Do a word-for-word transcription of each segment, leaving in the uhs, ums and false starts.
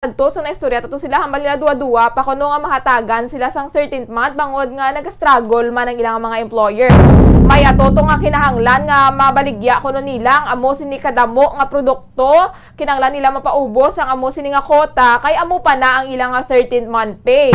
adto sa naistorya tato sila, hambal nila duwa-duwa pa kuno nga mahatagan sila sang thirteenth month bangod nga nag-struggle man ang ilang mga employer. May ato to nga kinahanglan nga mabaligya kuno nila ang amo sini kadamo nga produkto, kinahanglan nila mapaubos ang amo sini nga quota kay amo pa na ang ilang nga thirteenth month pay.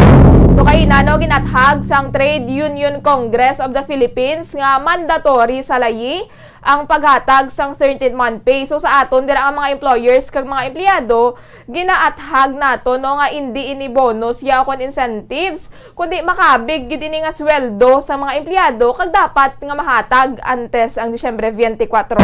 So kay inano ginathag sang Trade Union Congress of the Philippines nga mandatory sa layi ang paghatag sang thirteenth month pay. So sa aton dira ang mga employers kag mga empleyado, ginaathag nato no nga indi ini bonus ya kon incentives, kundi makabig gid ini nga sweldo sa mga empleyado kag dapat nga mahatag antes ang Disyembre twenty-four.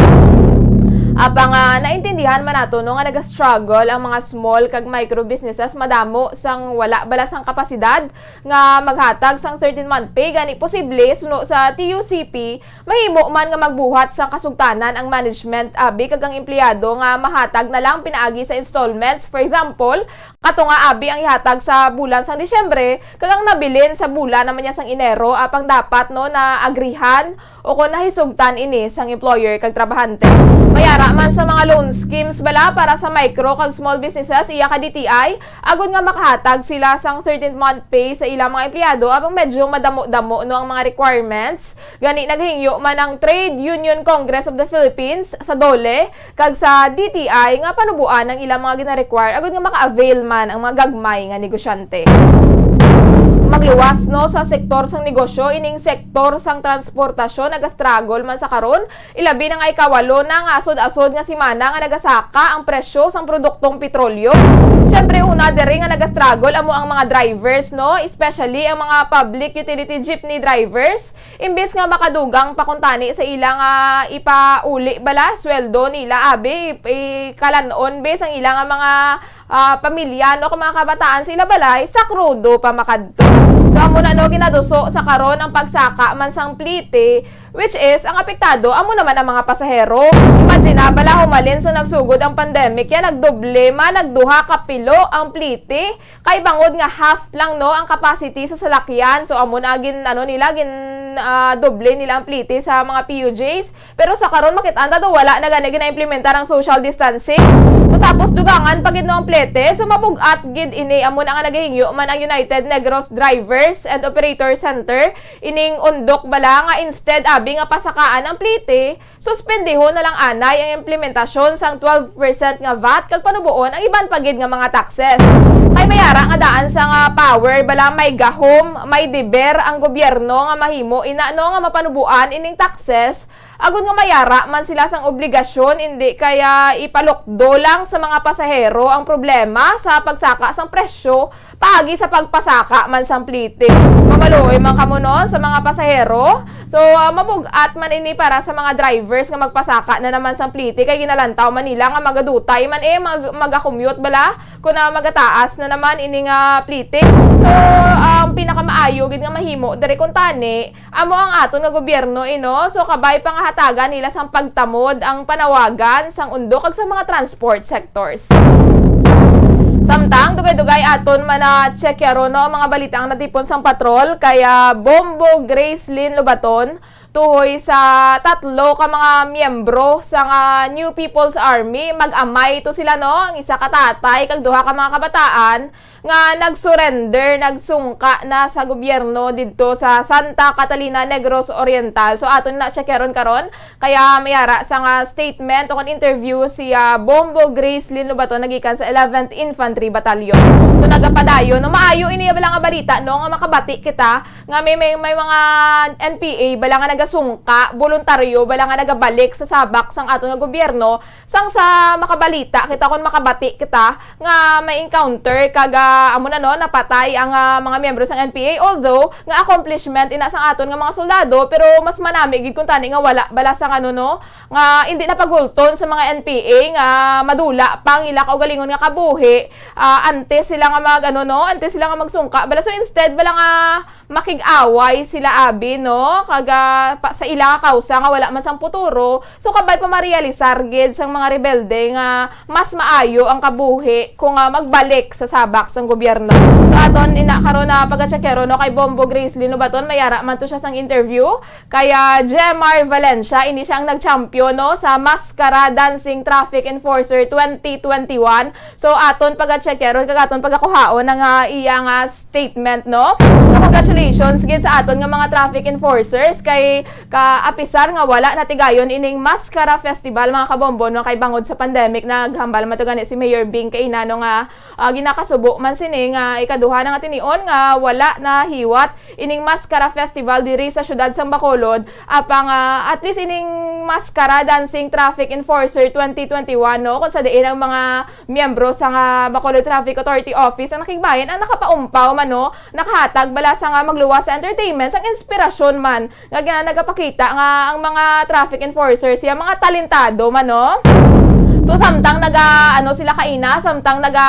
Apang ah, naintindihan man nato no nga nag-struggle ang mga small kag micro businesses madamo sang wala bala sang kapasidad nga maghatag sang thirteenth month pay, gani posible suno sa T U C P mahimo man nga magbuhat sang kasugtanan ang management abi kag ang empleyado nga mahatag na lang pinaagi sa installments. For example, kato nga abi ang ihatag sa bulan sang Disyembre kag ang nabilin sa bulan naman niya sang Enero, apang dapat no naagrihan o kon nahisugtan ini sang employer kag trabahante. Mayara man sa mga loan schemes bala para sa micro kag small businesses iya ka D T I, agod nga makahatag sila sang thirteenth month pay sa ilang mga empleyado, apang medyo madamo-damo no ang mga requirements. Gani, naghingyo man ang Trade Union Congress of the Philippines sa DOLE kag sa D T I nga panuboan ang ilang mga gina-require agud nga maka-avail man ang mga gagmay nga negosyante. Magluwas no sa sektor sang negosyo, ining sektor sang transportasyon nagastruggle man sa karon, ilabi na nga ikawalo na nga asod-asod nga semana nga nagasaka ang presyo sang produktong petrolyo. Siyempre, una diri nga nagastruggle amo ang mga drivers, no, especially ang mga public utility jeepney drivers. Imbes nga makadugang pa kuntani sa ila nga ipauli bala sweldo nila, abi, i-, ikalan-on be sang ila nga mga, ah, pamilya, no, kag mga kabataan sa ila balay, sa krudo pa makadto. So, amo na, no, ginaduso sa karon ang pagsaka man sang plite, which is ang apektado amo naman ang mga pasahero. Imagine na bala, humalin sa nagsugod ang pandemic, yan nagdoble man, nagduha ka pilo ang plite. Kay bangod nga half lang, no, ang capacity sa salakyan, so amo na gin, ano nila, gin, ah, doble nila ang plite sa mga P U Js. Pero sa karon, makit-an ta do, wala na gani ginaimplementar ang social distancing. So tapos dugangan pa gid, no, ang plete, so mabug-at gid ini. Amo na nga nagahingyo man ang United Negros Drivers and Operator Center, ining undok bala nga instead abi nga pasakaan ang plete, suspendihon na lang anay ang implementasyon sang twelve percent nga vat kag panuboon ang iban pa gid nga mga taxes. Kay mayara nga daan sa nga power bala may gahom, may deber ang gobyerno nga mahimo ina, no, nga mapanuboan ining taxes, agud nga mayara man sila sang obligasyon, indi kaya ipalukdo lang sa mga pasahero ang problema sa pagsaka sang presyo paagi sa pagpasaka man sang plite. Mamaluoy man kamo, no, sa mga pasahero. So, ah, mabug-at man ini para sa mga drivers nga magpasaka na naman sang plite, kay ginalantaw man nila nga magadutay man, eh, mag-, magakommute bala kun, ah, magataas na naman ini nga plite. So, ang pinakamaayo gid nga mahimo diri kuntani, amo ang aton nga gobyerno, eh, no? So, kabay pa nga hatagan nila sang pagtamod ang panawagan sang undok kag sa mga transport sectors. Samtang, dugay-dugay aton man na-check karon, no, ang mga balita ang natipon sang patrol, kaya Bombo Gracelyn Lobaton, tuhoy sa tatlo ka mga miyembro sang, ah, New People's Army, mag-amay to sila, no? Ang isa ka tatay kag duha ka mga kabataan nga nag-surrender, nagsungka na sa gobyerno didto sa Santa Catalina, Negros Oriental. So, aton na-check karon karon. Kaya mayara sa nga statement o kon interview si, ah, Bombo Gracelyn Lobaton nagikan sa eleventh Infantry Battalion. So, nagapadayon, no, maayo ini bala nga balita, no, nga makabati kita nga may, may, may mga N P A bala nga nagasungka, boluntaryo bala nga nagabalik sa sabak sang aton nga gobyerno, sang sa makabalita kita, kon makabati kita, nga may encounter kag, ah, amo na, no, napatay ang, ah, mga miyembro sang N P A, although nga accomplishment ina sang aton nga mga soldado, pero mas manami gid kuntani nga wala bala sang, ano, no, nga indi napagulton sa mga N P A nga madula pa ang ila kaugalingon nga kabuhi, ah, antes sila nga mag, ano, no, antes sila nga magsungka bala. So instead bala nga makig-away sila abi, no, kag, ah, pa, sa ila nga kawsa nga wala man sang puturo, so kabay pa marealisar gid sang mga rebelde nga mas maayo ang kabuhi kung, ah, magbalik sa sabak sang gobyerno. So aton ina karon na pagacheckero, no, kay Bombo Gracelyn Lobaton, mayara man to siya sang interview. Kaya Jemar Valencia, ini siya ang nag-champion, no, sa Maskara Dancing Traffic Enforcer twenty twenty-one. So aton pagacheckero, kag aton pagakuhaon ang, ah, iya nga statement, no? So congratulations gid sa aton nga mga traffic enforcers kay ka apisar nga wala natigayon ining Maskara Festival, mga kabombo, no, kay bangod sa pandemic. Naghambal man to gani si Mayor Bing kay inano nga, ah, ginakasubo man sini nga ikaduha na nga tinion nga wala nahiwat ining Maskara Festival diri sa siyudad sang Bacolod. Apang, ah, at least ining Maskara Dancing Traffic Enforcer twenty twenty-one, no, kung sa diin ang mga miyembro sa nga Bacolod Traffic Authority Office ang nakigbayan, ang nakapaumpaw man, no, nakahatag bala sa nga magluwas sa entertainment, sang inspirasyon man nga, nga nagapakita nga ang mga traffic enforcers siya mga talentado man, no. So samtang naga, ano, sila kaina, samtang naga,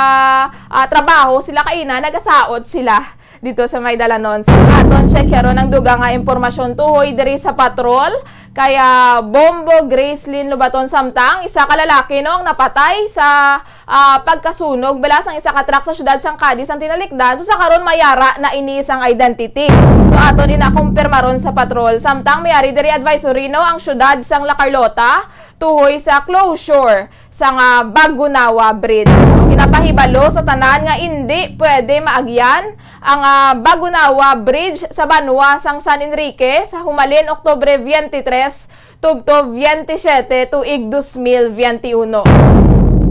ah, trabaho sila kaina, nagasaot sila dito sa may dalanon. So aton check karon ang dugang nga impormasyon tuhoy diri sa patrol. Kaya Bombo Gracelyn Lobaton, samtang isa ka lalaki, no, ang napatay sa, ah, pagkasunog bala sang isa ka truck sa siyudad sang Cadiz ang tinalikdan. So sa karon mayara na ini sang identity. So aton ina kumpirmaron sa patrol. Samtang mayari diri advisory, no, ang siyudad sang La Carlota tuhoy sa closure sang, ah, Bagunawa Bridge. Ginapahibalo sa tanan nga indi pwede maagyan ang, ah, Bagunawa Bridge sa banwa sang San Enrique sa humalin Oktubre twenty-three tubtob twenty-seven tuig dos mil veintiuno.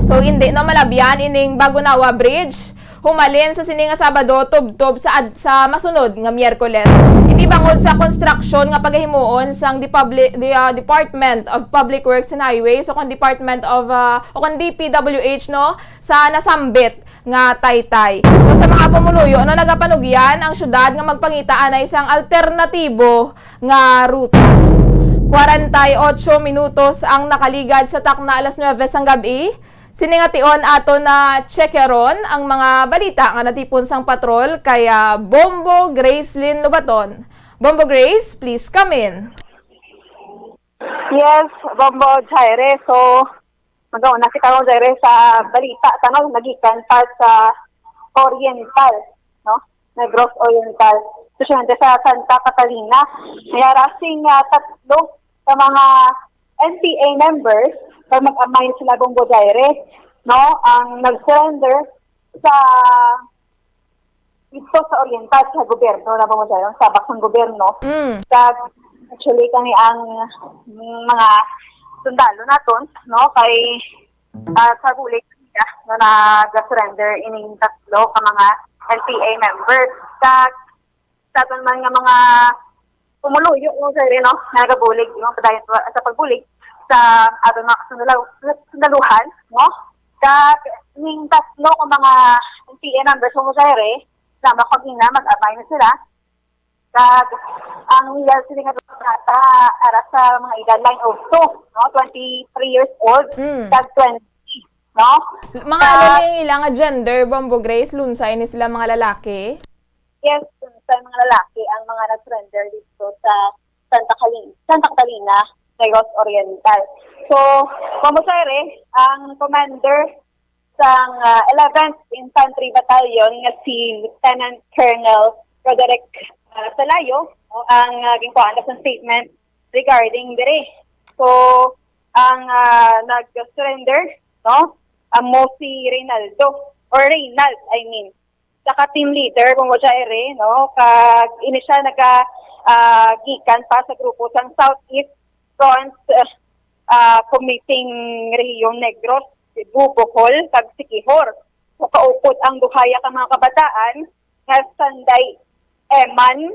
So, hindi na malabyan ining Bagunawa Bridge humalin sa sini nga Sabado tubtob sa ad-, sa masunod nga Miyerkules. Hindi bangod sa konstruksyon nga pagahimuon sang Depubli-, the, ah, Department of Public Works and Highways o kon Department of, ah, o kon D P W H, no, sa nasambit nga taytay. So, sa mga pumuluyo, no, nagapanugyan ang syudad nga magpangita anay sang alternatibo nga ruta. Kwarenta y ocho minutos ang nakaligad sa takna alas nuebe sang gab-i. Sini nga tion ato na checkeron ang mga balita nga natipon sang patrol kay, ah, Bombo Gracelyn Lobaton. Bombo Grace, please come in. Yes, Bombo Jaire. So, magauna kita, Bombo Jaire, sa balita, ano, nagikan pa sa Oriental, no? Negros Oriental. Especially sa Santa Catalina. Mayara sing, ah, tatlo ka mga N P A members, kag mag-amay sila, Bombo Jaire, no? Ang nag-surrender sa, dito sa Oriental, sa gobyerno, na, Bombo Jaire, sa baksang gobyerno. Mm. Kag, actually, kani ang mga sundalo naton, no, kay, ah, sa bulig nila, no, nag-surrender ining tatlo ka mga N P A members. Kag sa aton man nga mga pumuluyo, no, sir, no, nagabulig, no, padayon sa pagbulig sa aton mga kasundalo-, sundaluhan, no? Kag ning tatlo ka mga N P A members, no, sir, eh, na makagina, mag-amay na sila. Kag ang iya sila nga bata ara sa mga edad line of two, no, twenty-three years old, Mm. kag twenty, no? Mga Kag ano ni ang ila nga gender, Bombo Grace? Lunsay ni sila mga lalaki? Yes, sa mga lalaki ang mga nag-surrender dito sa Santa Cali-, Santa Catalina, Negros Oriental. So, Bombo Jaire, ang commander sang, ah, eleventh Infantry Battalion nga si Lieutenant Colonel Roderick, ah, Salayo, no, ang, ah, ginkuhaan sa statement regarding diri. So, ang, ah, nag-surrender, no, amo si Reynaldo, or Reynald, I mean, saka team leader, Bombo Jaire, no? Kag ini siya naga, ah, gikan pa sa grupo sang Southeast Front, ah, Committing Region Negros, Cebu, Bohol, kag Siquijor. So, kaupod ang duhaya ka mga kabataan nga sanday Eman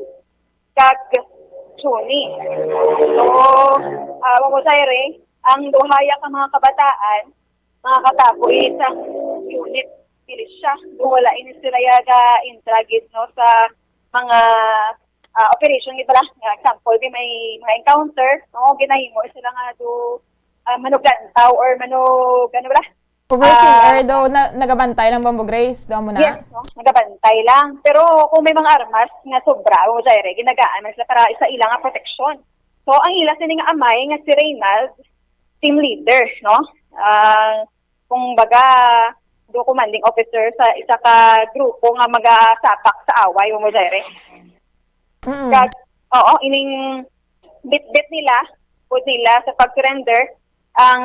kag Chuni. So, ah, Bombo Jaire, ang duhaya ka mga kabataan, mga katapoy sa unit, dili siya. Kung wala ini sila yaga intra gid, no, sa mga, ah, operation gid bala. Nga example, di may mga encounter, no, ginahimo sila nga do, ah, manugantaw or manug-, ano bala? Overseer Ah, daw, na, nagabantay lang, Bombo Grace, daw mo na? Yes, no? Nagabantay lang. Pero kung may mga armas nga sobra, o Jaire, ginagaan man sila para sa ilang proteksyon. So, ang ila sini nga amay nga si Reynald, team leader, no? Ah, kung baga, do commanding officer sa isa ka grupo nga magasabak sa away, Bombo Jaire. Mm. Kag, oo, ining bit-bit nila, pud nila sa pag-surrender, ang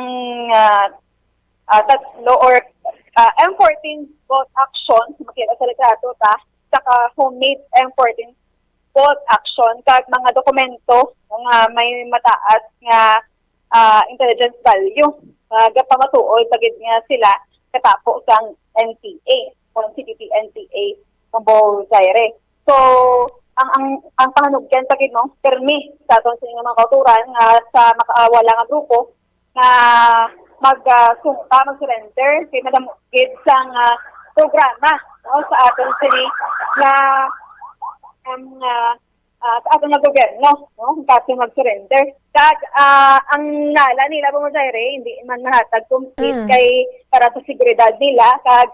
ah, ah, tatlo or ah, M fourteen bolt action, makita sa litrato ta, saka homemade M fourteen bolt action, kag mga dokumento nga may mataas nga ah, intelligence value. Uh, gapamatuod pa gid nga sila katapo sang N P A, o C P P N P A, Bombo Jaire. So, ang ang ang panganugyan pa gid, no, permi sa aton sa mga kauturan nga sa makawala nga grupo nga mag ah, sungka, mag-surrender kay madamo gid sang ah, programa, no, sa aton sini nga ang ah, ah, sa aton nga gobyerno, no, ang kaso mag-surrender. Kag ah, ang nala nila, Bombo Jaire, hindi man mahatag complete Mm. kay para sa seguridad nila, kag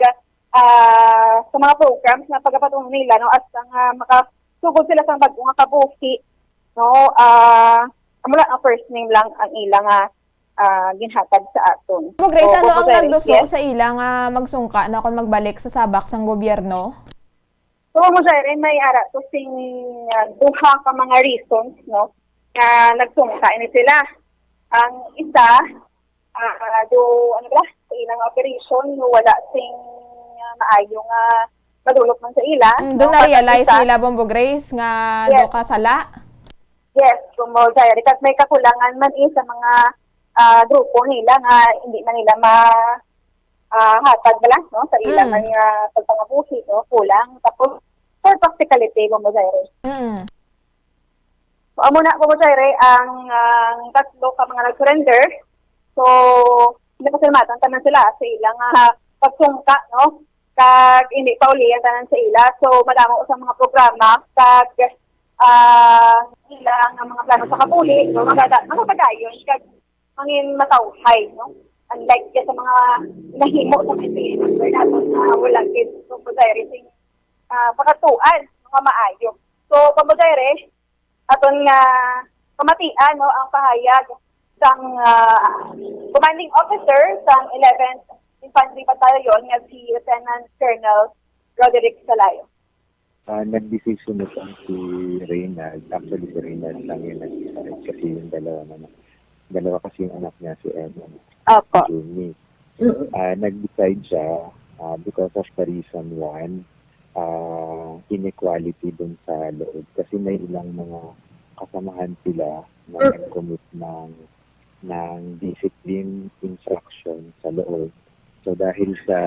ah, sa mga programs nga pagapatunong nila, no, hasta nga makasugod sila sang bag-o nga kabuhi, no, ah, amo lang ang first name lang ang ila nga ah, ginhatag sa aton. Mo, Grace, O, ano Bombo ang Jaire, nagduso yes. sa ila nga magsungka na kon magbalik sa sabak sang gobyerno? So, Bombo Jaire, may ara to sing ah, duha ka mga reasons, no, nga nagsungka ini sila. Ang isa, ah, do, ano ba, sa ilang operation, no, wala sing ah, maayo nga madulot man sa ila. Mm, No? doon Kag na-realize isa, nila, Bombo Grace, nga Yes. do ka sala? Yes, Bombo Jaire. Kag may kakulangan man eh sa mga ah, grupo nila nga hindi man nila ma ah, hatag bala, no, sa ila Mm. man nga pagpangabuhi, no, kulang. Tapos, for practicality, Bombo Jaire. Mm. So, amo na, Bombo Jaire, ang, ang tatlo ka mga nag-surrender. So, napasalamatan tanan sila sa ilang ah, pagsungka, no? Kag hindi pa uli ang tanan sa ila. So, madamo sa mga programa, kag ah, ila ang mga plano sa kabuhi, no? Magada, magapadayon, kag mangin matawhay, no? Unlike ya sa mga nahimo sa P P A number naton na wala gid, Bombo Jaire, sing ah, pakatuan nga maayo. So, Bombo Jaire, aton nga pamatian, no, ang pahayag sang ah, commanding officer sang eleventh Infantry Battalion nga si Lieutenant Colonel Roderick Salayo. Ah, nag-decision na lang si Reynald. Actually, si Reynald lang yung nag-decide kasi yung dalawa naman. Dalawa kasi yung anak niya, si Emma Opo. Jimmy. Mm. Ah, nag-decide siya ah, because of the reason one, ah, inequality dun sa loob. Kasi may ilang mga kasamahan sila na Mm. nag-commit ng, ng discipline infraction sa loob. So dahil sa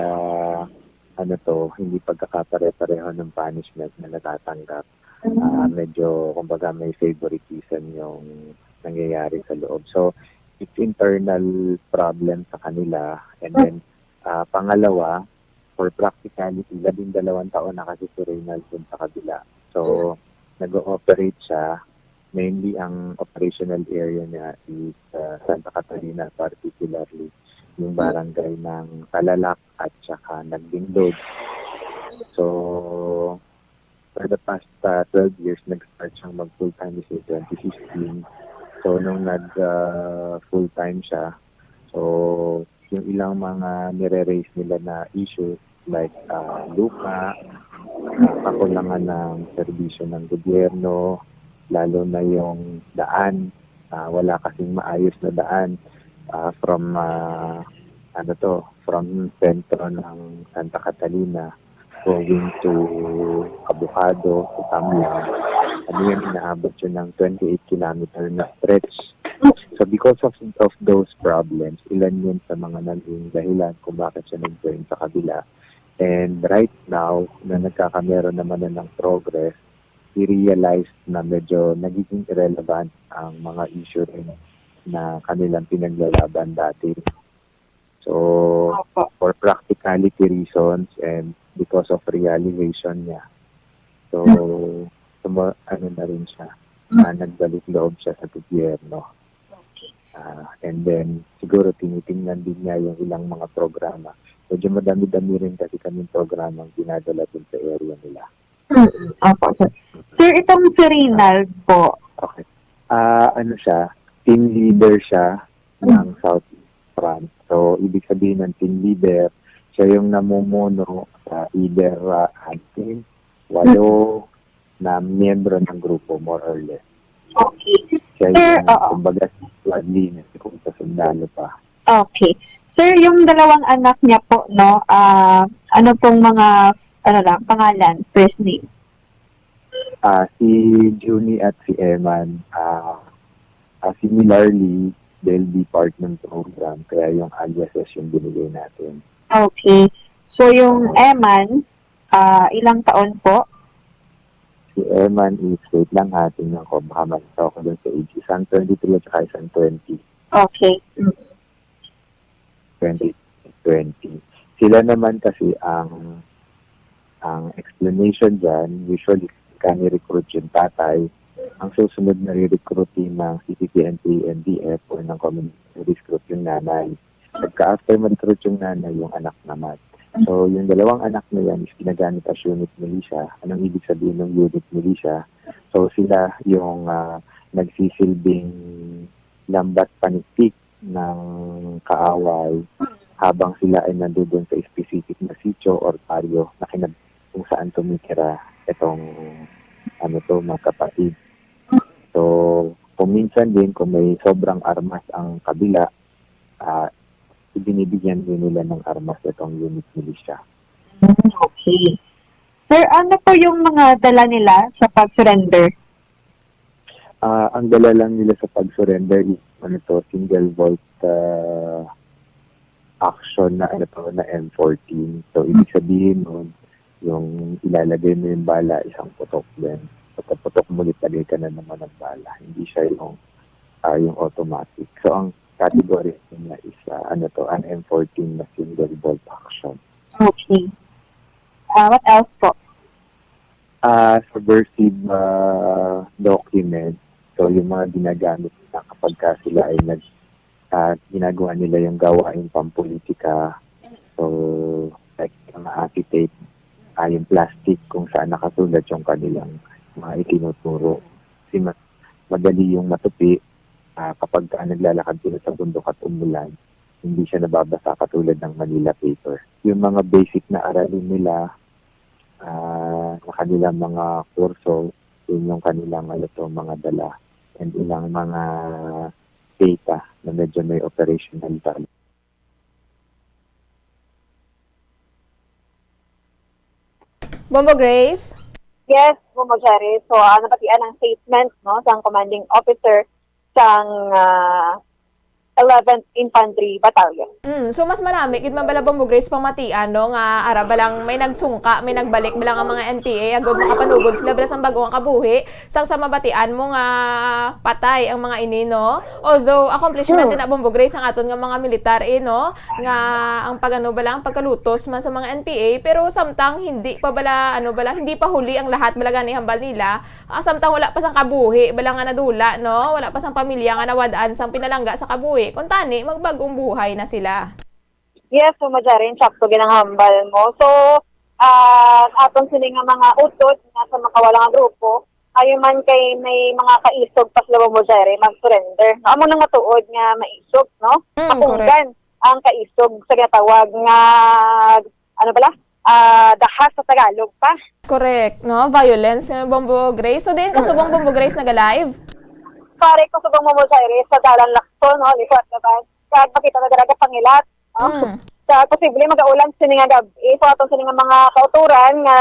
ano to, hindi pagkakapare-pareho ng punishment na natatanggap, ah, medyo kumbaga may favoritism yung nangyayari sa loob. So it's internal problem sa kanila, and then ah, pangalawa, for practicality, labing dalawang taon na kasi si Reynald dun sa kabila. So nag-ooperate siya. Mainly ang operational area niya is ah, Santa Catalina, particularly yung barangay ng Talalak at saka Nagdindog. So for the past ah, twelve years, nag-start siyang mag full-time is in twenty fifteen. So nung nag ah, full-time siya, so yung ilang mga nire-raise nila na issues like ah, lupa, ah, kakulangan ng serbisyo ng gobyerno, lalo na yung daan. Ah, wala kasing maayos na daan ah, from ah, ano to, from sentro ng Santa Catalina going to Abocado, to Tamlan. Ano yun, inaabot yun ng twenty-eight kilometer na stretch. So because of of those problems, ilan yun sa mga naging dahilan kung bakit siya nag-join sa kabila. And right now, na nagkakameron naman na ng progress, we realized na medyo nagiging irrelevant ang mga issue rin na kanilang pinaglalaban dati. So, Opo. for practicality reasons and because of realization niya, so, sumu- ano na rin siya, na nagbalik loob siya sa gobyerno. Ah, and then, siguro tinitingnan din niya yung ilang mga programa. Medyo madami-dami rin kasi kaming programang dinadala dun sa area nila. Mm, opo, sir. Sir, itong si Reynald po, Okay. Ah, ano siya, team leader siya ng South Front. So, ibig sabihin ng team leader, siya yung namumuno sa either, ah, anim, walo na miyembro ng grupo, more or less. Okay. Siya Sir, yung, oo. kumbaga, squad leader kung sa sundalo pa. Okay. Sir, yung dalawang anak niya po, no, ah, ano pong mga, ano lang, pangalan, first name? Ah, si Junie at si Eman, ah, ah, similarly, they'll be part ng program, kaya yung aliases yung binigay natin. Okay. So, yung Eman, ah, ilang taon po? Si Eman is, wait lang ha, tingnan ko, baka malito ako dun sa age. Isang twenty-three at saka isang twenty. Okay. Mm. Twenty twenty. Sila naman kasi ang, ang explanation dyan, usually, kani recruit yung tatay, ang susunod na re-recruit ng C P P N P, N D F, or ng community service group yung nanay. Pagka after ma-recruit yung nanay, yung anak naman. So, yung dalawang anak na yan is ginagamit as unit militia. Anong ibig sabihin ng unit militia? So, sila yung, ah, nagsisilbing lambat panigpig ng kaaway habang sila ay nandoon sa specific na sitio or baryo na kinab-, kung saan tumitira itong, ano to, magkapatid. So, kung minsan din, kung may sobrang armas ang kabila, ah, ibinibigyan din nila ng armas itong unit militia. Mm, okay. Sir, ano po yung mga dala nila sa pag-surrender? Ah, ang dala lang nila sa pag-surrender is, ano to, single bolt, ah, action na, ano to, na M fourteen. So, ibig sabihin nun, yung ilalagay mo yung bala, isang putok din. Pagkaputok mo ulit, lagay ka na naman ng bala. Hindi siya yung, ah, yung automatic. So, ang category niya is, ah, ano to, an M fourteen na single bolt action. Okay. Ah, what else po? Ah, subversive, ah, document. So, yung mga ginagamit na kapag ka sila ay nag-, ah, ginagawa nila yung gawaing pampolitika. So, like, mga acetate, ah, yung plastic kung saan nakasulat yung kanilang mga itinuturo. Kasi mas madali yung matupi, ah, kapag ka naglalakad sila sa bundok at umulan, hindi siya nababasa katulad ng Manila paper. Yung mga basic na aralin nila, ah, sa kanilang mga kurso, yun yung kanilang, ano to, mga dala, and ilang mga data na medyo may operational value. Bombo Grace? Yes, Bombo Jerry. So, ah, nabatian ang statement, no, sang commanding officer sang, ah, eleventh Infantry Battalion. Mm, so, mas marami gid man bala, Bombo Grace, pamatian, no, nga ara ba lang may nagsungka, may nagbalik bala nga mga N P A, agud makapanugod sila bala sang bag-o nga kabuhi, sang sa mabatian mo nga patay ang mga ini, no? Although, accomplishment Hmm. din na, Bombo Grace, ang aton nga mga militar, eh, no? Nga ang pag-ano bala, ang pagkalutos man sa mga N P A, pero samtang hindi pa bala, ano bala, hindi pa huli ang lahat bala gani hambal nila, ah, samtang wala pa sang kabuhi bala nga nadula, no? Wala pa sang pamilya nga nawad-an sang pinalangga sa kabuhi. Kuntani, magbag-ong buhay na sila. Yes, so, Majarin, sakto gid ang hambal mo. So, ah, aton sini nga mga utod nga sa makawala nga grupo, ayo man kay may mga kaisog pa sila, Bombo Jerry, mag-surrender. No, amo na nga tuod nga maisog, no? Mm, Kapunggan correct. ang kaisog sa ginatawag nga, ano bala? Ah, dahas sa Tagalog pa. Correct, no? Violence nga, Bombo Grace. So, diin ka subong, Bombo Grace, naga-live? Pare ko subong, Bombo Jerry, sa Dalan Lacson, no? Liwat naman. Kag makita na dira pangilat, no? Mm. Sa posible magaulan sini nga gab-i. So, aton sini nga mga kautoran nga,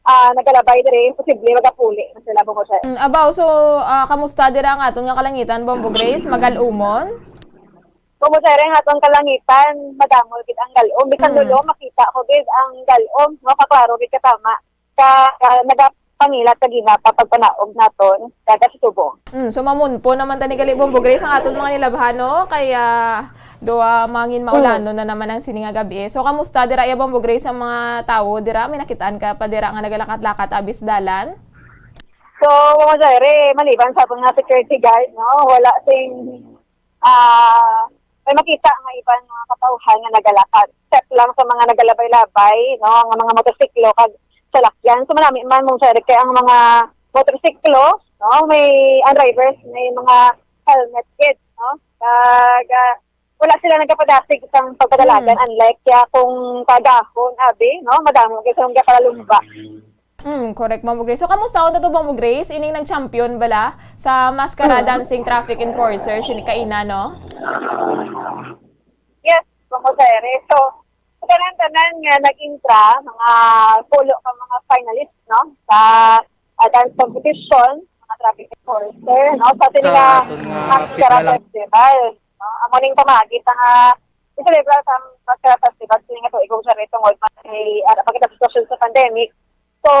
ah, nagalabay diri, posible magapuli na sila, Bombo Jerry. Mm, abaw, so, ah, kamusta dira ang aton nga kalangitan, Bombo Grace? Magal-umon? Bombo Jerry, ang aton kalangitan, madamo gid ang gal-om. Bisan Mm. lulo, makita ko gid ang gal-om, no? Kaklaro gid katama. Ka, ka, nagapangilat ka gina pa pagpanaog naton, kada sa subong. Mm, so, mamunpo naman tani gali, Bombo Grace, ang aton mga nilabhan, no? Kaya, do, ah, mangin maulanon na naman ang sini nga gabi. So, kamusta dira, iya, Bombo Grace, ang mga tawo dira? May nakitaan ka pa dira nga nagalakat-lakat abis dalan? So, Bombo Jerry, maliban sa aton nga security guard, no? Wala sing, ah, may makita nga iban nga katawhan nga nagalakat. Except lang sa mga nagalabay-labay, no? Nga mga motosiklo kag salakyan. So, marami man, Bombo Jerry, kay ang mga motorsiklo, no? May, ang drivers, may mga helmet gid, no? Kag, ah, wala sila nagapadasig sang pagpadalagan, Hmm. unlike, ah, kung kagahon, abi, no? Madamo gyud sang gapalumba. Hmm, correct, Ma'am Grace. So, kamusta unta to, Ma'am Grace? Ining nag-champion bala sa Mascara Mm. Dancing Traffic Enforcer, sini kaina, no? Yes, Ma'am Rosary. So, tanan-tanan nga nag-intra, mga pulo ka mga finalists, no? Sa, ah, dance competition, mga traffic enforcer, no? Sa sini Sa nga aton nga Mascara final. Festival, no? Amo ning pamagi sa nga i-celebrar sa Mascara Festival, sini nga tuig, Ma'am Rosary, tungod man kay, ah, pagkatapos sa pandemic. So,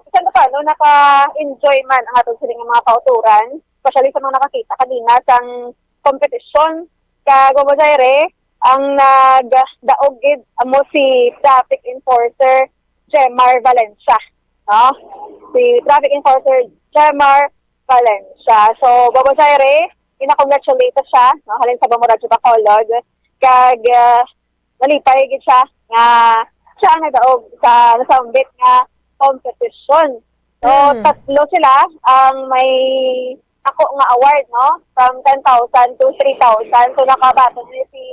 bisan pa paano, naka-enjoy man ang aton sini nga mga kautoran, especially sa mga nakakita kagina sang kompetisyon. Kag, Ma'am Rosary, ang nagdaog gid amo si traffic enforcer Jemar Valencia, no? Si traffic enforcer Jemar Valencia. So, Ma'am Rosary, gina-congratulate siya, no? Halin sa Bamo Radyo Bacolod. Kag, ah, nalipay gid siya nga siya ang nadaog sa nasambit nga competition. So, Mm. tatlo sila ang may ako nga award, no? From ten thousand to three thousand. So, nakabaton ni si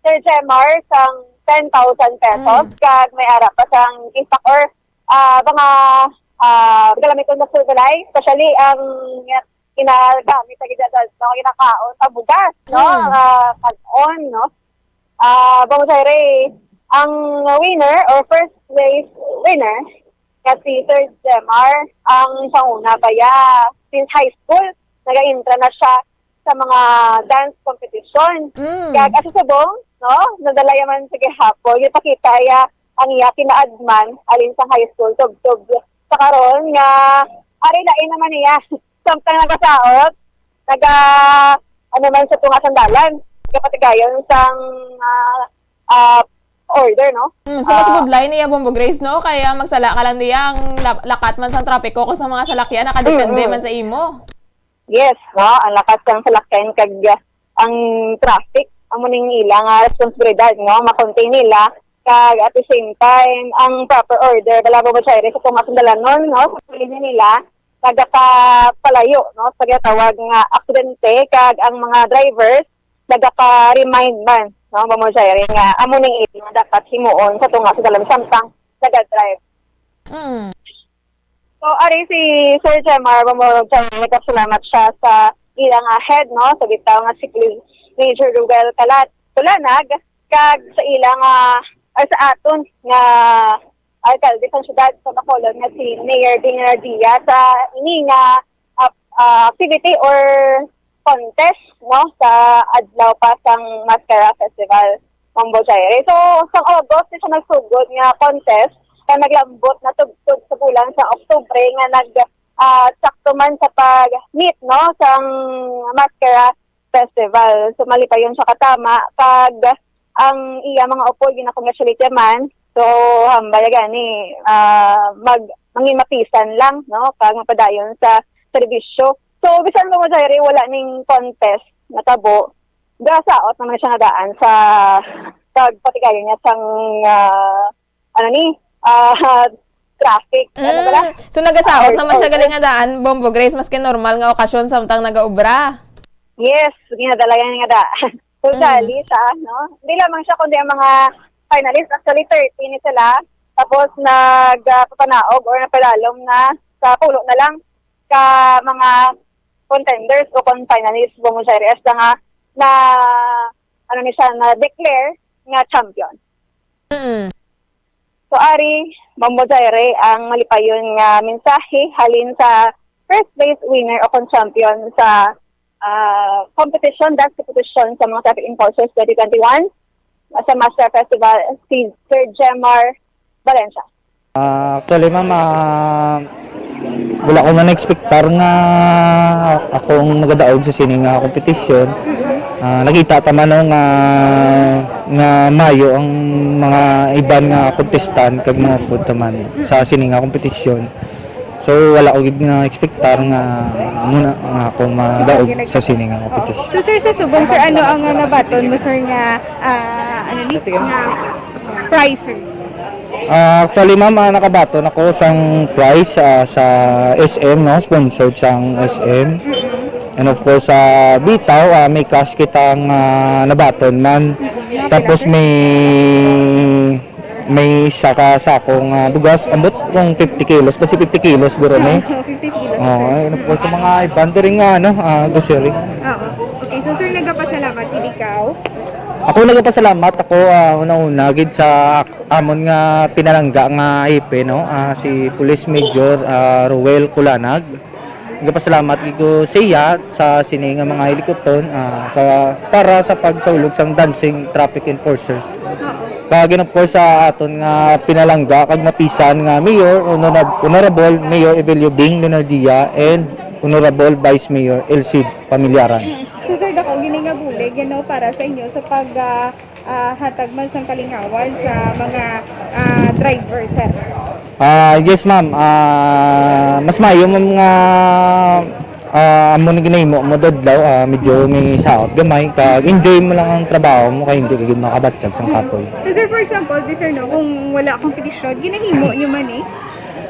Sir Jemar sang ten thousand pesos. Mm. Kag may ara pa sang gift pack or, ah, mga, ah, gamiton nga souvenir, especially ang ginagamit sa gidadal, no, ginakaon, ang bugas, no, Mm. ah, kanon, no. Ah, Bang Jairay, ang winner or first place winner nga si Sir Jemar, ang sa una pa ya, since high school, nag-intra na siya sa mga dance competition. Mm. Kag asa subong, no? Nadala ya man sa gihapon. Ipakita ya ang iya kinaadman, alin sa high school, tubtob sa karon nga, ari lain naman niya. Samtang nagasaot, naga, ano man sa tunga sang dalan, nagapatigayon sang, ah, ah, order, no? Mm, so mas Ah. budlay niya, Bombo Grace, no? Kaya magsala ka lang diya, ang la-, lakat man sang trapiko kung sa mga salakyan, nakadepende Mm-mm. man sa imo. Yes, no? Ang lakat sang salakyan kag, ah, ang traffic, amo ning ila nga responsibilidad, no? Ma-contain nila, kag at the same time, ang proper order, bala, Bombo Jairay, sa tunga sang dalanon, no? Sa sarili nila, nagakapalayo, no, sa ginatawag nga aksidente, kag ang mga drivers nagaka-remind man, no, Ma'am Jairay, nga amo ning ila nga dapat himuon sa tunga sa dalan samtang naga-drive. Mm. So, ari si Sir Jemar, Ma'am Jairay, nagpasalamat siya sa ila nga head, no, sa bitaw nga si Police Major Ruel Calat-, Tulanag, kag sa ila nga, ay, sa aton nga alkalde sang siyudad sa Bacolod nga si Mayor Ding Radia sa ini nga, ah, ah, activity or contest, no, sa adlaw pa sang Mascara Festival, Ma'am Jairay. So, sang August ni siya nagsugod nga contest, kag naglambot na tubtob sa bulan sa Oktubre nga nag, ah, sakto man sa pag-meet, no, sang Mascara Festival. So, malipayon siya katama, kag ang iya mga upod gina-congratulate man. So, hambal gani, ah, mag-, mangin mapisan lang, no? Kag mapadayon sa serbisyo. So, bisan, Ma'am Jairay, wala ning contest natabo, gasaot naman siya nga daan sa pagpatigayon niya sang, ah, ano ni, ah, traffic. Ano pala? Mm. So, nagasaot Ah, naman siya oo. gali nga daan, Bombo Grace, maski normal nga okasyon, samtang nagaobra. Yes, ginadala niya nga daan. So, Mm. sali siya, no? Hindi lamang siya, kundi ang mga finalists. Actually, thirty ni sila. Tapos, nag, ah, papanaog or napalalom na sa pulo na lang ka mga contenders o kon finalists, Bombo Jairay, hasta nga na, ano ni siya, na-declare nga champion. Mm. So, ari, Bombo Jairay, ang malipayon nga mensahe halin sa first place winner o kon champion sa, ah, competition, dance competition sa mga Traffic Enforcers twenty twenty-one sa Mascara Festival, si Sir Jemar Valencia. Ah, actually, ma'am, ah, wala ko man na-expectar nga akong nagadaog sa sini nga kompetisyon. Ah, nakita ta man, no, nga, nga mayo ang mga iban nga contestant kag mga upod ta man sa sini nga kompetisyon. So, wala ko gid na-expectar nga muna nga ako madaog sa sini nga kompetisyon. So, sir, sa subong, sir, ano ang nabaton mo, sir, nga, ah, ano ni, nga prize, sir? Ah, actually, ma'am, ah, nakabaton ako sang prize, ah, sa S M, no? Sponsored sang S M. And of course, sa Bitaw, ah, may cash kitang, ah, nabaton man. Tapos may, may isa ka sakong, ah, bugas, ambot kung fifty kilos, basi fifty kilos, guro, ni. Fifty kilos, Oo, sir. And of course, sa mga iban, diri nga, ano, ah, grocery. Oo. Okay, so, sir, nagapasalamat gid ikaw? Ako nagapasalamat ako, ah, una-una gid sa amon nga pinalangga nga hepe, no, ah, si Police Major, ah, Roel Culanag. Nagapasalamat gid ko sa iya sa sini nga mga hilikuton, ah, sa, para sa pagsaulog sang dancing traffic enforcers. Kag, and of course, sa aton nga pinalangga kag mapisan nga Mayor, Honorab-, Honorable Mayor Evelio Bing Leonardia and Honorable Vice Mayor Elcid Pamilyaran. So, sir, dako gini nga bulig, you know, para sa inyo sa pag, ah, ah, hatag man sang kalingawan sa mga, ah, driver, sir? Ah, yes, ma'am. Ah, mas maayo, ma'am, nga, ah, amo ni ginahimo mo dadlaw, ah, medyo may saot gamay, kag enjoy mo lang ang trabaho mo, kay hindi ka gid makabatyag sang kapoy. So, sir, for example, di, sir, no, kung wala competition, ginahimo nyo man, eh?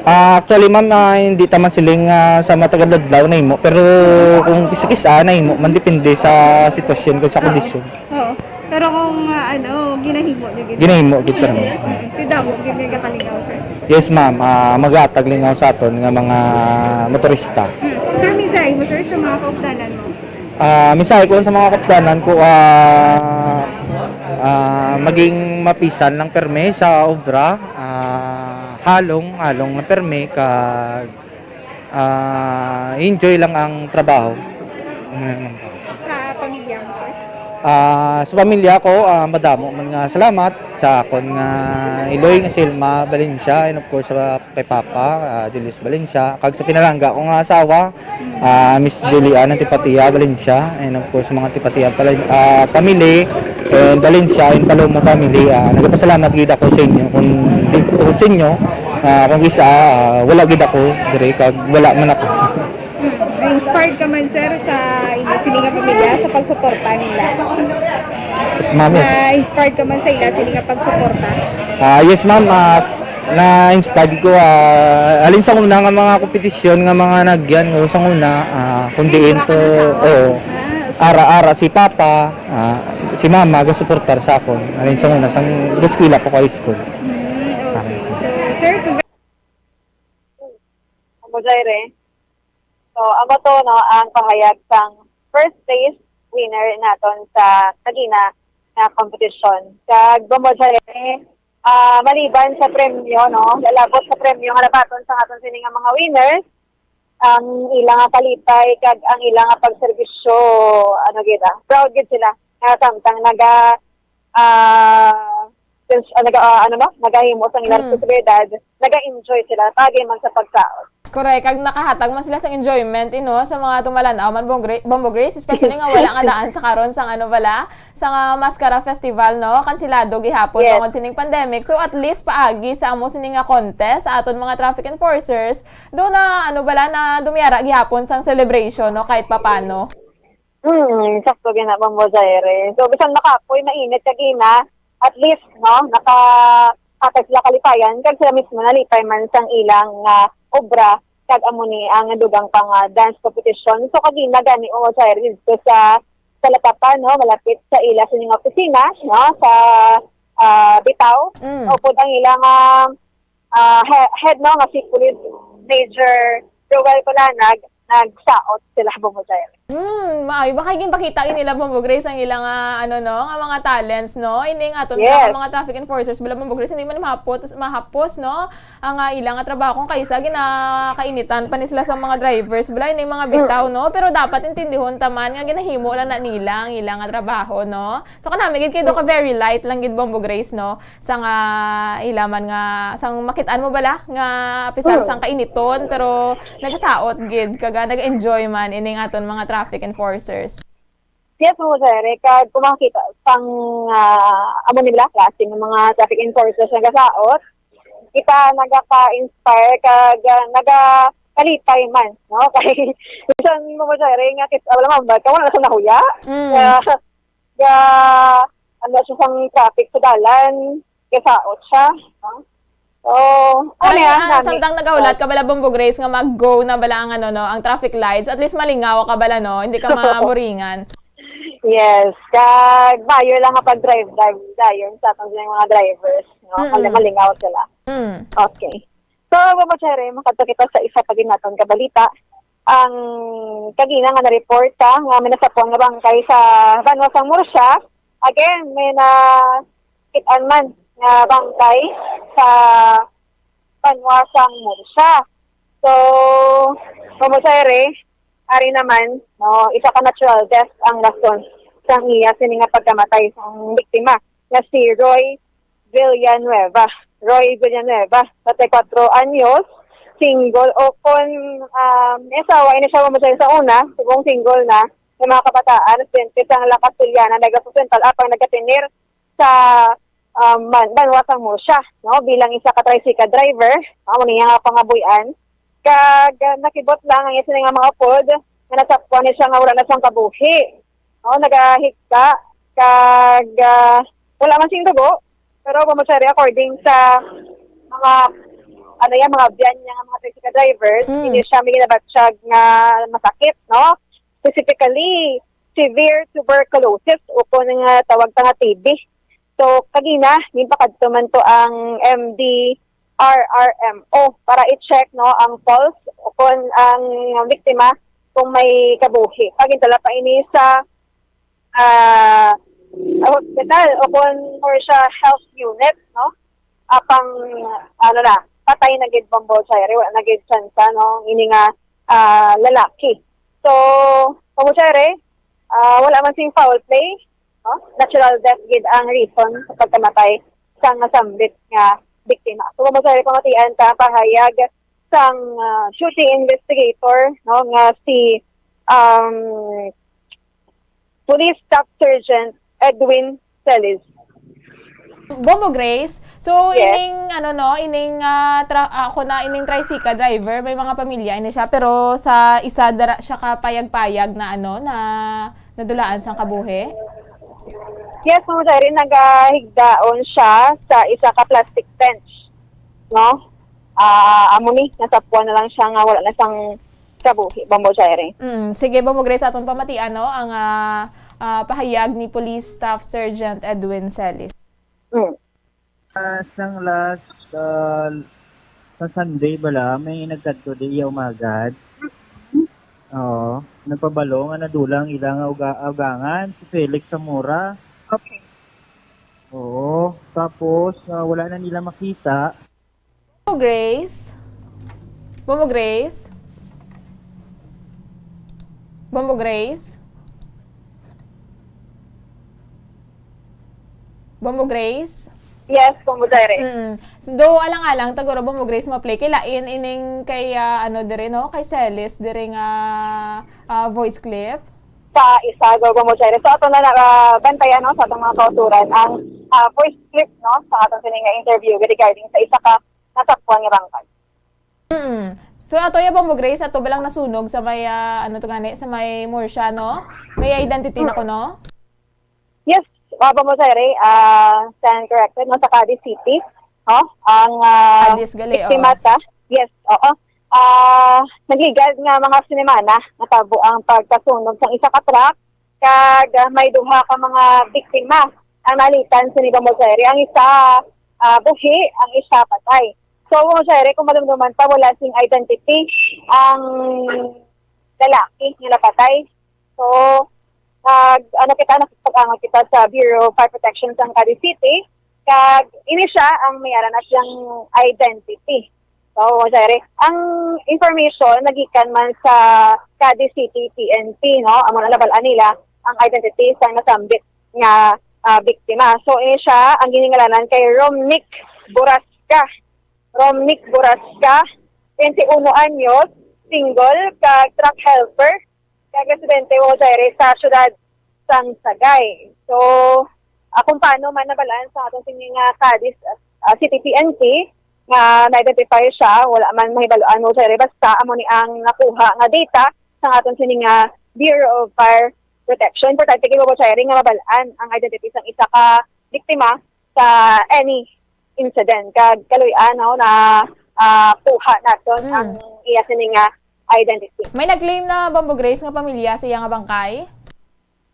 Ah, actually, ma'am, ah, hindi ta man siling, ah, sa matagal adlaw nahimo, pero kung kisa-kisa nahimo man, depende sa sitwasyon kag sa kondisyon. Oo. Pero kung, ah, ano, ginahimo nyo gid. Ginahimo gid, pero, mm, tidamo gid nga kalingaw, sir. Yes, ma'am. Ah, maghatag lingaw sa aton nga mga motorista. Hmm. Sir, mensahe mo, sir, sa mga kaupdanan mo? Ah, mensahe ko sa mga kaupdanan ko, ah, ah, maging mapisan lang perme sa obra, ah, halong, halong na perme, kag, ah, enjoy lang ang trabaho. Sa pamilya mo, sir? Ah, sa pamilya ko, ah, madamo man nga salamat sa akon nga iloy nga si Elma Valencia, and of course sa kay Papa, ah, Julius Valencia, kag sa pinalangga ko nga asawa, ah, Miss Julian Antipatia Valencia, and of course, sa mga Antipatia pala, ah, family, and Valencia and Palomo family, ah, nagapasalamat gid ako sa inyo. Kung di ko sa inyo, ah, kung isa, ah, wala gid ako dire, kag wala man ako. Na-inspired ka man, sir, sa inyo sini nga pamilya sa pagsuporta nila? Yes, ma'am, yes. Na-inspired ka man sa ila sini nga pagsuporta? Ah, yes, ma'am. Ah, na-inspired ko, ah, alin sa una nga mga kompetisyon nga mga nagyan ko sa una, ah, kung diin to, oo. Ah, okay. Ara-ara si Papa, ah, si Mama gasuportar sa akon. Alin sa una sang eskwela pa ko high school. Mm, okay. Ah, yes, ma'am. So, sir, congratulations. Amo, Jaire. So, amo to, no, ang pahayag sang first place winner naton sa kagina nga competition. Kag, Bombo Jaire, ah, maliban sa premyo, no, lalabot sa premyo nga nabaton sa aton sini nga mga winners, ang ila nga kalipay kag ang ila nga pagserbisyo, ano gid, ah, proud gid sila nga samtang naga, ah, since, ah, naga, ah, ano, no, nagahimo sang ila Mm. responsibilidad, naga-enjoy sila, paagi man sa pagkaon. Correct. Kag nakahatag man sila sang enjoyment, you know, sa mga tumalan-aw man, Bong Gra-, Bombo Grace, especially nga wala nga daan sa karon sang, ano bala, sa nga Mascara Festival, no? Kansilado gihapon Yes. tungod sining pandemic. So, at least paagi sa amo sini nga contest, sa aton mga traffic enforcers, do na, ano bala, na dumiyara gihapon sang celebration, no? Kahit papano. Hmm, sakto gid na, Bombo Jaire. So, bisan makapoy, mainit kagina, at least, no, naka-, nakatay sila kalipayan, kag sila mismo nalipay man sang ilang, ah, obra, kag amo ni ang dugang pang, ah, dance competition. So, kagina gani, Bombo Jaire, dito sa, sa Latapan, no, malapit sa ila sa inyong opisina, no, sa, ah, Bitaw. Mm. Upod ang ilang, ah, ah, he-, head, no, nga si Police Major Roel Colanag, nagsaot sila, Bombo Jaire. Hmm, maayo. Baka ginpakita gid nila, Bombo Grace, ang ilang, ah, ano, no, nga mga talents, no? Ining aton Yes. nga mga traffic enforcers, bala, Bombo Grace, hindi man mahapot, mahapos, no? Ang, ah, ilang nga trabaho, kung kaisa, ginakainitan pa ni sila sa mga drivers, bala, ining mga Mm. bitaw, no? Pero dapat intindihon taman nga ginahimo lang na nila ang ilang nga trabaho, no? So, kanami gid kay do ka very light lang gid, Bombo Grace, no? Sa nga ila man nga, sang makit-an mo bala nga apisar Mm. sang kainiton, pero nagasaot gid, kag, ah, nag-enjoy man ining aton mga traffic enforcers. Yes, Bombo Jaire, kag kung makakita sang, ah, amo ni bala, klase ng mga traffic enforcers nagasaot, kita nagaka-inspire kag, ah, nagakalipay man, no? Kay bisan, Bombo Jaire, nga kit-, wala man ba, wala na sa nahuya. Mm. Kaya, ga, ano siya sang traffic sa dalan, gasaot siya, no? Oh, ano Parang yan, ah, nami? samtang nagkahulat ka bala, Bombo Grace, nga mag-go na bala ang, ano, no, ang traffic lights, at least malingaw ka bala, no? Hindi ka maburingan. Yes, kag maayo lang nga pag-drive-drive dayon sa atong mga drivers, no? Mm-mm. Mali- malingaw sila. Mm. Okay. So, Bombo Cherry, makadto kita sa isa pa gid naton ka balita. Ang kagina nga na-report, ah, nga may nasapwan nga bangkay sa banwa sang Murcia. Again, may na kit-an man nga bangkay sa banwa sang Murcia. So, Bombo Cherry, ari naman, no, isa ka natural death ang rason sang iya sini nga pagkamatay sang biktima nga si Roy Villanueva. Roy Villanueva, treinta y cuatro anyos, single, o kon, ah, may asawa ini siya, Bombo Cherry, sa una, subong single na, may mga kabataan, residente sa La Castellana, Negros Occidental, apang nagatener sa, ah, man, banwa sang Murcia, no, bilang isa ka tricycle driver, amo niya nga pangabuy-an. Kag, ah, nakibot lang ang iya sini nga mga upod nga nasapwan ni siya nga wala na sang kabuhi. No, nagahigda, kag, ah, wala man sing dugo, pero, Bombo Cherry, according sa mga, ano yan, mga biyan niya nga mga tricycle drivers, Mm. hindi siya may ginabatyag nga masakit, no? Specifically, severe tuberculosis, o kung nga tawag ta nga T B. So, kagina, ginpakadto man to ang M D R R M O para i-check, no, ang pulse o kung ang biktima kung may kabuhi. Pagintala pa ini sa, ah, hospital o kung or sa health unit, no? Apang, ano na, patay na gid, Bombo Cherry, wala na gid tsansa, no? Ini nga, ah, lalaki. So, Bombo Cherry, ah, wala man sing foul play, no? Natural death gid ang reason sa pagkamatay sang nasambit nga biktima. So, Bombo Cherry, pamatian ta ang pahayag sang, ah, duty investigator, no, nga si, um, Police Staff Sergeant Edwin Celis. Bombo Grace, so Yes. ining, ano, no, ining ah, tra- ah, ako na ining tricycle driver, may mga pamilya ini siya, pero sa isa dara siya ka payag-payag na, ano, na nadulaan sang kabuhi. Yes, Bombo Cherry, nagahigdaon siya sa isa ka plastic bench, no? Ah, amo ni, nasapwan na lang siya nga wala na sang kabuhi, Bombo Cherry. Mm, sige, Bombo Grace, atong pamatian, no, ang ah, ah, pahayag ni Police Staff Sergeant Edwin Celis. Mm. Ah, sang last, ah, sa Sunday bala, may nagkadto di iya umagad. Oo, nagpabalo nga nadulang ila nga uga- ugangan, si Felix Zamora. Okay. Oo, tapos ah, wala na nila makita. Bombo Grace? Bombo Grace? Bombo Grace? Bombo Grace? Yes, Bombo Cherry. Mm. So, do alang-alang taguro, Bombo Grace, ma-play kay lain ining kay ah, ano dire, no, kay Celis dire nga ah, voice clip. Sa isa, go, Bombo Cherry. So, ato na nakabantayan, no, sa atong mga kauturan ang, ah, voice clip, no, sa atong sini nga interview regarding sa isa ka nasapwan nga bangkay. Mm. So ato ya, Bombo Grace, ato ba lang nasunog sa may ah, ano to gani, sa may Murcia, no? May identity na ko, no? Yes, uh, Bombo Cherry, ah, stand corrected, no, sa Cadiz City, no? Ang ah, Cadiz gali, oo. biktima ta. Yes, oo. Ah, nagligad nga mga sinimana natabo ang pagkasunog sang isa ka truck, kag ah, may duha ka mga biktima ang nalitan sini, Bombo Cherry. Ang isa ah, buhi, ang isa patay. So, Bombo Cherry, kung malumduman pa, wala sing identity ang lalaki nga napatay. So, nag, ano kita, nakipag-angot kita sa Bureau of Fire Protection sa Cadiz City. Kag ini siya ang may aran na siyang identity. So, Bombo Cherry, ang information nagikan man sa Cadiz City P N P, no? Amo na nabal-an nila ang identity sa nasambit nga ah, biktima. So, ini siya ang giningalanan kay Romnick Borasca. Romnick Borasca, twenty-uno anyos, single, kag truck helper, kag residente, Bombo Cherry, sa siyudad sang Sagay. So, ah, kung paano man nabalaan sa atong sini nga Cadiz ah, City P N P nga na-identify siya, wala man mahibaluan, Bombo Cherry, basta amo ni ang nakuha nga data sa atong sini nga Bureau of Fire Protection. Importante kay, Bombo Cherry, nga mabalaan ang identity sang isa ka biktima sa any incident. Kag kaluy-an, no, na, ah, kuha naton Mm. ang iya sini nga identity. May nag-claim na, Bombo Grace, nga pamilya sa iya nga bangkay?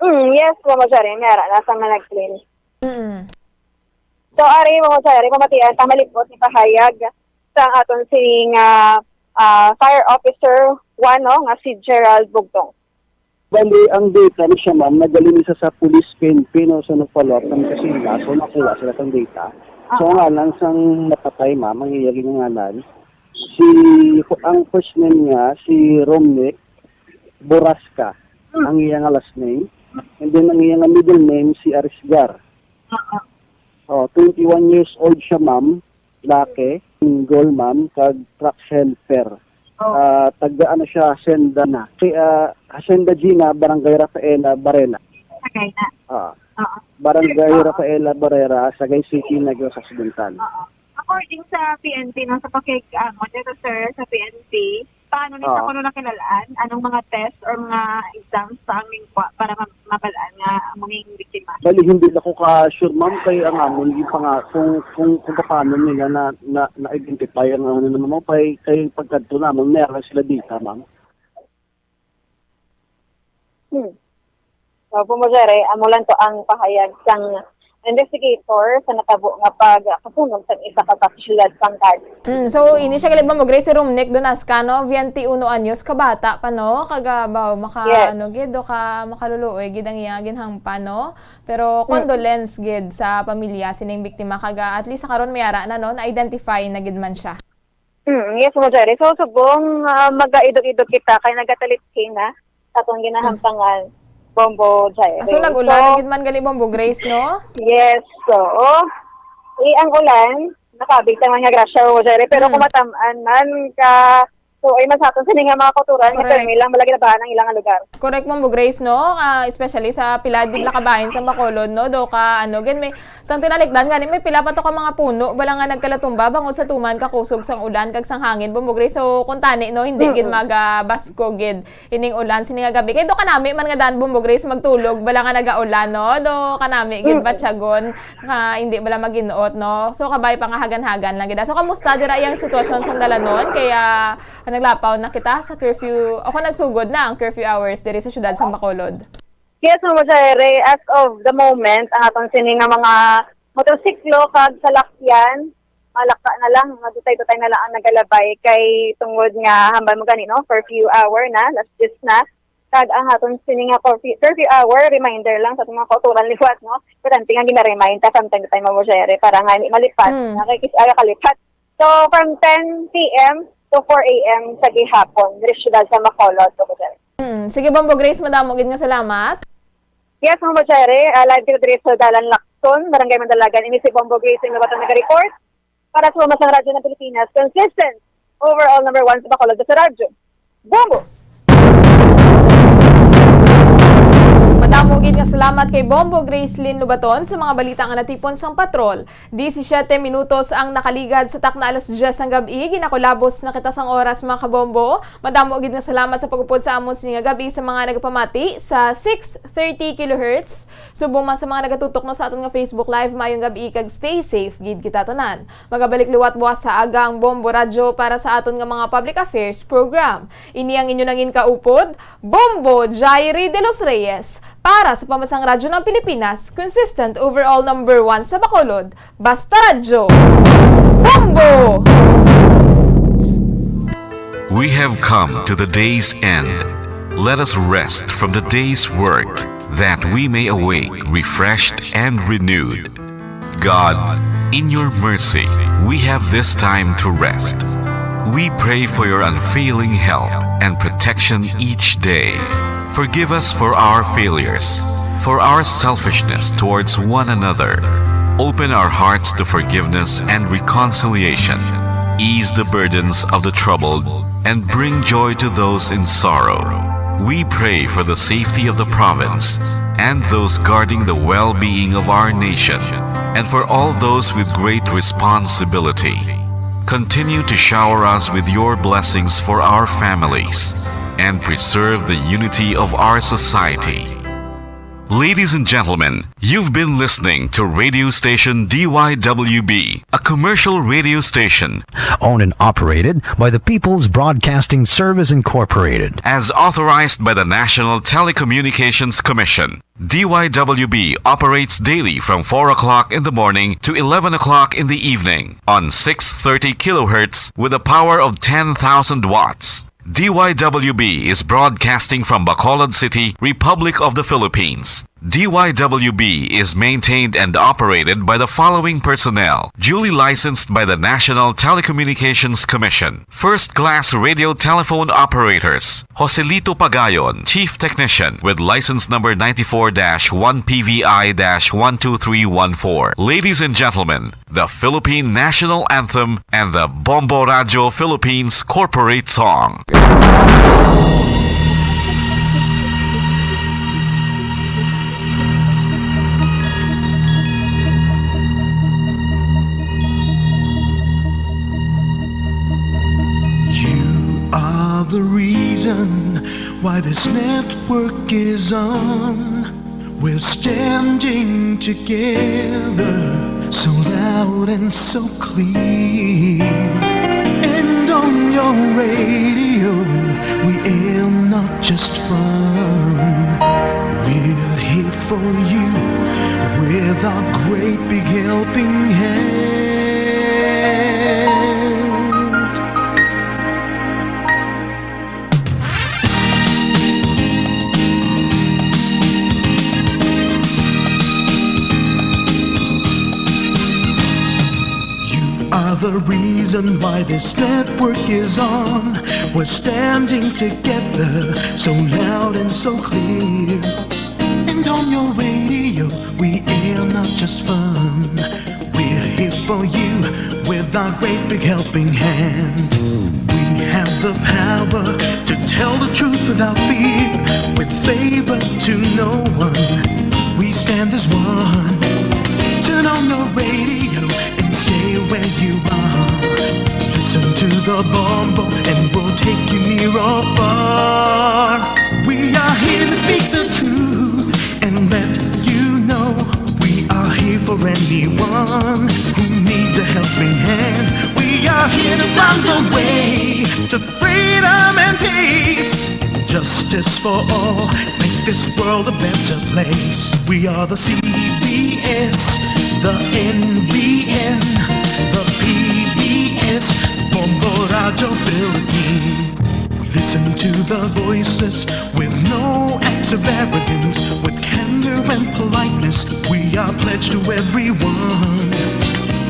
Mm, yes, Mama Jaren, may ara na sa mga nag-claim. Mm. So, ari, Mama Jaren, pamatian ta malipot ni pahayag sa aton sining, ah, ah, fire officer one, no, nga si Gerald Bugtong. Bali, ang data ni siya, ma'am, nagaling isa sa police P N P, no, sa nagpalawak ng kasila, so nakuha sila ng data. So, Ah. ang ngalan sang napatay, ma'am, ang iya ginangalan, si, ang first name niya, si Romnick Borasca, Hmm. ang iya nga last name. And then, ang iya nga middle name, si Arisgar. Oo. Oh, twenty-one years old siya, ma'am. Laki, single, ma'am, kag truck helper. Oh. Ah, taga ano siya, Hacienda na. Si, ah, Hacienda Gina, Barangay Rafaela, Barela. Sagay na. Ah, Oo. Barangay Sir, oo. Rafaela, Barera, Sagay City, Negros Occidental. Oo. According sa P N P, no, sa pakig-, ah, mo dito, sir, sa P N P, paano ni sa Ah. kuno nakilalaan? Anong mga test or mga exams sa aming kwa-, para ma-, mabalaan nga among biktima? Bali, hindi na ko ka-sure, ma'am, kay ang amon yung panga-, kung, kung, kung paano nila na, na, na-identify ang ano naman mo, kay, kay pagkadto naman, meron sila data, ma'am. Hmm. So, Bombo Jere, amo lang to ang pahayag sang investigator sa natabo nga pagkasunog sang isa ka kasyudad sang Cali. Hmm, so, ini siya gali, Bombo Grace, si Romnick Donasca, no? Twenty-uno anyos, kabata pa, no? Kaga, ba, maka, Yes. ano, gid, do ka, makaluluoy, gid ang iya ginhangpan, no? Pero, Mm. condolence, gid, sa pamilya, sining biktima, kaga, at least, sa karon, may ara na, no? Na-identify na, gid man siya. Mm, yes, Mo Jere. So, subong, ah, magaidog-idog kita kay nagatalit na sa atong ginahampangan, Bombo Jere. Ah, so, nag-ulan So, na gid man gali, Bombo Grace, no? Yes, so, eh, ang ulan, nakabig naman nga grasya, Mo Jere. Pero Mm. kung matamaan man ka, so, ay man sa aton, sini nga mga kauturan, nga Correct. permi lang, malagi na ba ang ilang lugar? Correct, Bombo Grace, no? Ah, especially sa pila gid na kabahin sa Bacolod, no? Do ka, ano, gid may, sang tinalikdan gani, may pila pa to ka mga puno, bala nga nagkalatumba, bangod sa tuman ka kusog sang ulan, kag sang hangin, Bombo Grace. So, kung tani, no, hindi gid Mm-mm. magabasko gid ining ulan sini nga gabi. Kay do kanami man nga daan, Bombo Grace, magtulog, bala nga nagaulan, no? Do kanami gid Mm-mm. batyagon, nga hindi bala maginuot, no? So, kabay pa nga hagan-hagan lang gid. So, kamusta dira iyang sitwasyon sang dalanon? Kaya, naglapaw na kita sa curfew, o kung nagsugod na ang curfew hours diri sa siyudad sang Bacolod. Yes, Ma'am Jere, as of the moment, ang aton sini nga mga motorsiklo kag salakyan, malaka na lang, madutay-dutay na lang ang nagalabay kay tungod nga hambal mo gani, no? Curfew hour na, alas diyes na. Kag ang aton sini nga curfew, curfew hour, reminder lang sa aton mga kauturan liwat, no? Importante nga gina-remind ta from time to time, Ma'am Jere, para nga hindi malipat. Hmm. Na kay kis-, aga kalipat. So, from ten P M to four A M sa gihapon, diri sa siyudad sa Bacolod, Ma'am Jere. Hmm. Sige, Bombo Grace, madamo gid nga salamat. Yes, Ma'am Jere, ah, live kita diri sa Dalan Lacson, Barangay Mandalagan. Ini si Bombo Grace, ang nabatang nag-report para sa Pambansang Radyo ng Pilipinas. Consistent, overall number one sa Bacolod sa radyo. Bombo! Madamo gid nga salamat kay Bombo Gracelyn Lubaton sa mga balita nga natipon sang patrol. Disisyete minutos ang nakaligad sa takna alas diyes sang gab-i. Ginakulabos na kita sang oras, mga kabombo. Madamo gid nga salamat sa pag-upod sa amon sini nga gab-i sa mga nagapamati sa six thirty kilohertz. Subong man sa mga nagatutok, no, sa aton nga Facebook Live, maayong gab-i kag stay safe gid kita tanan. Magabalik liwat buwas sa aga ang Bombo Radyo para sa aton nga mga public affairs program. Ini ang inyo nangin kaupod, Bombo Jairi de los Reyes, para sa Pambansang Radyo ng Pilipinas, consistent overall number one sa Bacolod, Basta Radyo. Bombo! We have come to the day's end. Let us rest from the day's work, that we may awake refreshed and renewed. God, in your mercy, we have this time to rest. We pray for your unfailing help and protection each day. Forgive us for our failures, for our selfishness towards one another. Open our hearts to forgiveness and reconciliation. Ease the burdens of the troubled and bring joy to those in sorrow. We pray for the safety of the province and those guarding the well-being of our nation, and for all those with great responsibility. Continue to shower us with your blessings for our families and preserve the unity of our society. Ladies and gentlemen, you've been listening to radio station D Y W B, a commercial radio station owned and operated by the People's Broadcasting Service Incorporated, as authorized by the National Telecommunications Commission. D Y W B operates daily from four o'clock in the morning to eleven o'clock in the evening on six thirty kilohertz with a power of ten thousand watts. D Y W B is broadcasting from Bacolod City, Republic of the Philippines. D Y W B is maintained and operated by the following personnel, duly licensed by the National Telecommunications Commission. First class radio telephone operators, Joselito Pagayon, Chief Technician, with license number ninety-four dash one P V I dash one two three one four. Ladies and gentlemen, the Philippine National Anthem and the Bombo Radio Philippines Corporate Song. You are the reason why this network is on. We're standing together, so loud and so clear. And on your radio, we air not just fun. We're here for you with our great big helping hand. You are the reason why this network is on. We're standing together, so loud and so clear. And on your radio, we air not just fun. We're here for you with our great big helping hand. We have the power to tell the truth without fear, with favor to no one. We stand as one. Turn on your radio and stay where you are. Listen to the Bombo and we'll take you near or far. We are here to speak the truth and let you know we are here for anyone who needs a helping hand. We are here to find the way to freedom and peace. Justice for all, make this world a better place. We are the C B S, the N B N, the P B S, Bombo Radio Philippines. Listen to the voices with no acts of arrogance, with candor and politeness. We are pledged to everyone.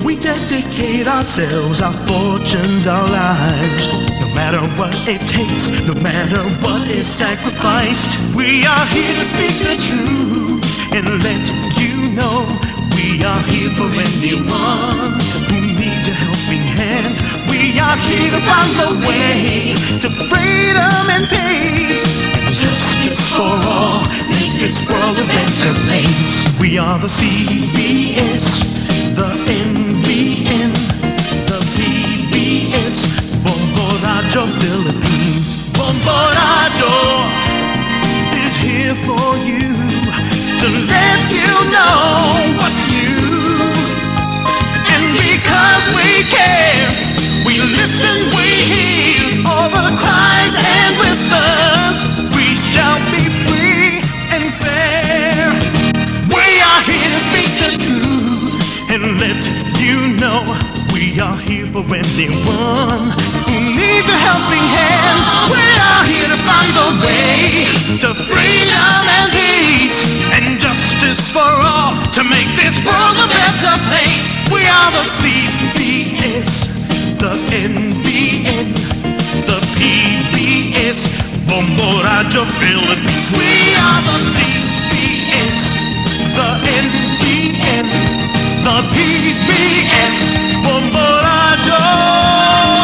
We dedicate ourselves, our fortunes, our lives. No matter what it takes, no matter what is sacrificed, we are here to speak the truth and let you know we are here for anyone who needs a helping hand. We are here to find the way to freedom and peace and justice for all. Make this world a better place. We are the C B S, the N B N, the P B S, Bombo Radio Philippines. Bombo Radio is here for you to let you know what's new. And because we care, we listen, we hear all the cries and whispers. We shall be free and fair. We are here to speak the truth and let you know we are here for anyone who needs a helping hand. We are here to find the way to freedom and peace and justice for all to make this world a better place. We are the C B S, the N B N, the P B S, Bombo Radio Philippines. We are the C B S, the N B N, the P B S, Bombo Radio.